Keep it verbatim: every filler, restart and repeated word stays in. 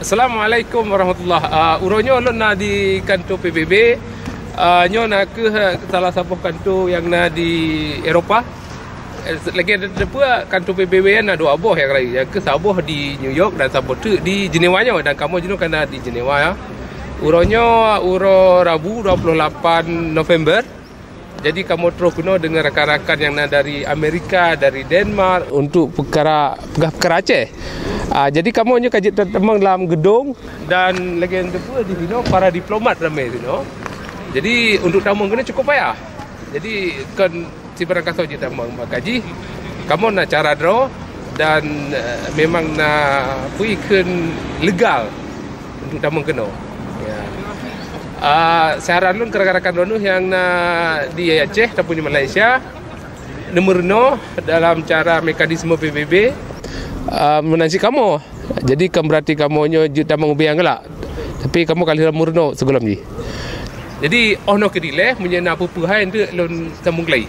Assalamualaikum warahmatullah. Ah, uroe nyoe lôn na di kanto P B B. Ah, nyoe na kheueh salah saboh kanto nyang na di Eropa. Eh, lagèe teupeu, kanto P B B nyan na dua boh nyang laén. Nyang kheueh saboh di New York dan saboh teuk di Jenewa nyoe, dan kamoe jinoe ka na di Jenewa, ya. Uroe nyoe uroe Rabu dua puluh lapan November. Jadi kamoe troh keunoe deungon rakan-rakan nyang na dari Amerika, dari Denmark untuk peukara, peugah peukara Aceh. Ah, jadi kamoe nyoe ka jeuet tamong lam geudong dan lagèe teupeu di sinoe para diplomat ramè sinoe. Jadi untuk tamong keunoe cukup payah. Jadi kon sibarang kasoe jeuet tamong, maka jih kamoe na cara droe dan, eh, memang na peue kheun legal untuk tamong keunoe. Ya. Ah, syarat lôn keu rakan-rakan droeneuh nyang na di Aceh ataupun di Malaysia, neumeurunoe dalam cara mekanisme P B B, ah, meunan cit kamoe. Jadi, kan berarti kamoe nyoe jeuet tamong ubé nyang galak. Tapi kamoe ka lheueh meurunoe sigohlom jih. Jadi, 'oh noe keudilèe, meunyoe na peue-peue hai, eunteuk lôn sambông keulai.